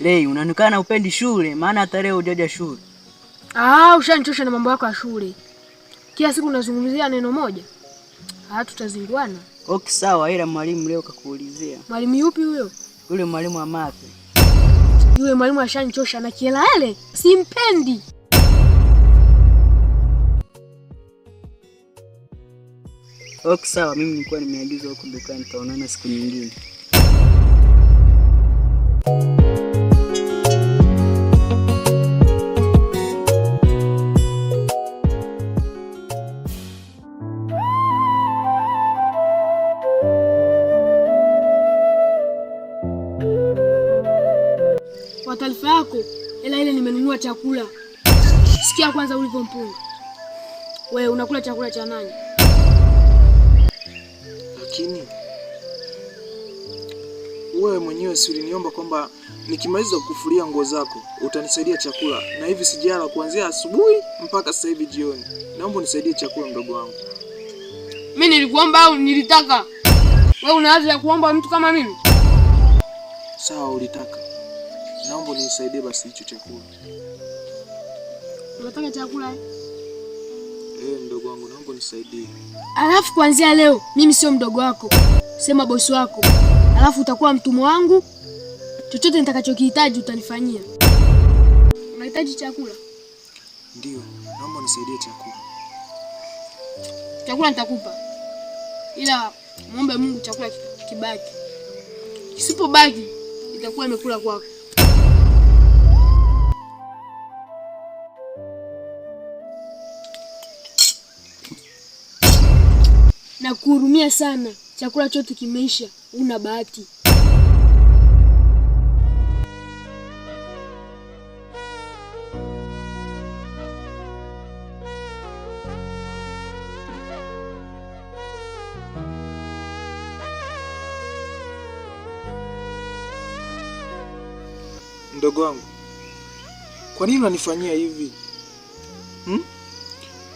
Lei, unaonekana upendi shule, maana hata leo hujaja shule. Ah, ushanichosha na mambo yako ya shule. Kila siku unazungumzia neno moja. Ah, tutazinguana. Okay, sawa, ila mwalimu leo kakuulizia. Mwalimu yupi huyo? Yule mwalimu wa math. Yule mwalimu ashanichosha na kielele. Simpendi. Okay, sawa, mimi nilikuwa nimeagizwa huko dukani, tutaonana siku nyingine. Kwa taarifa yako, hela ile nimenunua chakula. Sikia kwanza ulivyompunga. Wewe unakula chakula cha nani? Lakini wewe mwenyewe si uliniomba kwamba nikimaliza kufulia nguo zako utanisaidia chakula, na hivi sijala kuanzia asubuhi mpaka sasa hivi jioni. Naomba unisaidie chakula, mdogo wangu. Mimi nilikuomba au nilitaka? Wewe una haja ya kuomba mtu kama mimi? Sawa, ulitaka. Naomba unisaidie basi hicho chakula. Unataka chakula eh? Mdogo wangu, naomba unisaidie. Alafu kuanzia leo mimi sio mdogo wako, sema bosi wako. Alafu utakuwa mtumwa wangu. Chochote nitakachokihitaji utanifanyia. Unahitaji chakula? Ndio, naomba unisaidie chakula. Chakula nitakupa, ila muombe Mungu chakula kibaki. Kisipobaki itakuwa imekula kwako. Nakuhurumia sana, chakula chote kimeisha, una bahati. Mdogo wangu, kwa nini unanifanyia hivi?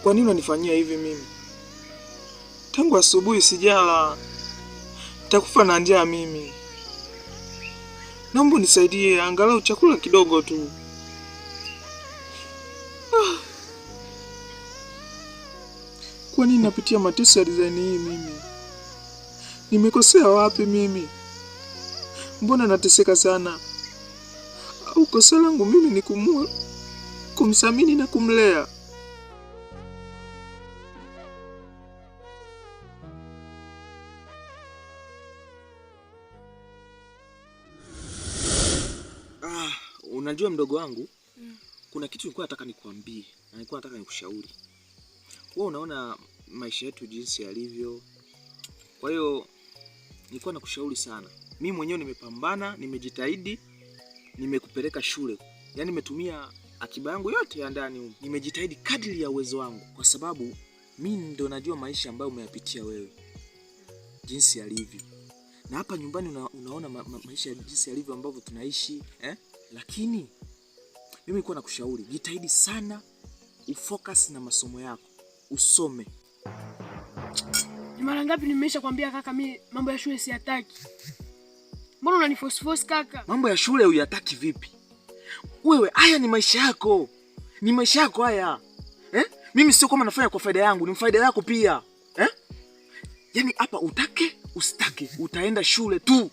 Kwa nini unanifanyia hivi mimi? Tangu asubuhi sijala, nitakufa na njaa mimi. Naomba unisaidie angalau chakula kidogo tu. Ah. Kwa nini napitia mateso ya design hii mimi? Nimekosea wapi mimi? Mbona nateseka sana? Au kosa langu mimi ni kumthamini na kumlea? Unajua mdogo wangu, kuna kitu nilikuwa nataka nikuambie na nilikuwa nataka nikushauri. Wewe unaona maisha yetu jinsi yalivyo. Kwa hiyo nilikuwa nakushauri sana. Mimi mwenyewe nimepambana, nimejitahidi, nimekupeleka shule. Yaani nimetumia akiba yangu yote ya ndani humu. Nimejitahidi kadri ya uwezo wangu kwa sababu mimi ndo najua maisha ambayo umeyapitia wewe jinsi yalivyo. Na hapa nyumbani unaona maisha jinsi yalivyo ambavyo tunaishi, eh? Lakini mimi nilikuwa nakushauri jitahidi sana ufocus na masomo yako, usome. Ni mara ngapi nimesha kwambia kaka, mimi mambo ya shule siyataki. Mbona unaniforce force kaka? Mambo ya shule huyataki vipi? Wewe haya ni maisha yako. Ni maisha yako haya. Mimi sio kama nafanya kwa faida yangu, ni faida yako pia. Yaani hapa utake, usitake, utaenda shule tu.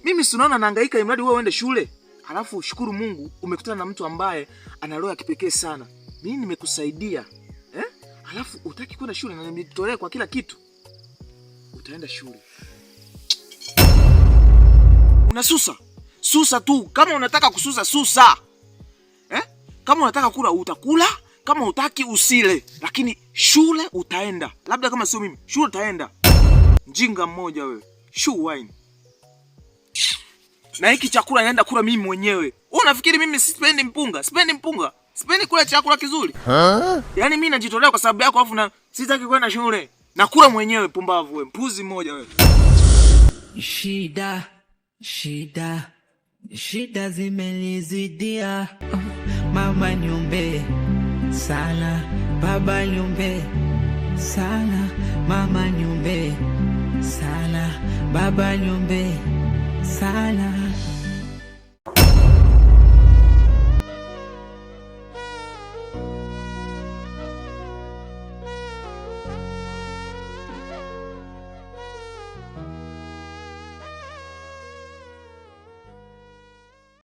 Mimi si unaona nahangaika imradi wewe uende shule. Alafu shukuru Mungu umekutana na mtu ambaye ana roho ya kipekee sana. Mimi nimekusaidia. Alafu utaki kwenda shule na nimejitolea kwa kila kitu. Utaenda shule. Unasusa. Susa tu. Kama unataka kususa, susa. Kama unataka kula utakula, kama hutaki usile. Lakini shule utaenda. Labda kama sio mimi, shule utaenda. Mjinga mmoja wewe. Shoe wine. Na hiki chakula naenda kula mimi mwenyewe. Wewe unafikiri mimi sipendi mpunga? Sipendi mpunga. Sipendi kula chakula kizuri. Huh? Yaani mimi najitolea kwa sababu yako alafu na sitaki kwenda shule. Nakula mwenyewe, pumbavu wewe. Mpuzi mmoja wewe. Shida, shida, shida zimenizidia. Mama niombe sana, baba niombe sana, mama niombe sana, baba niombe sana.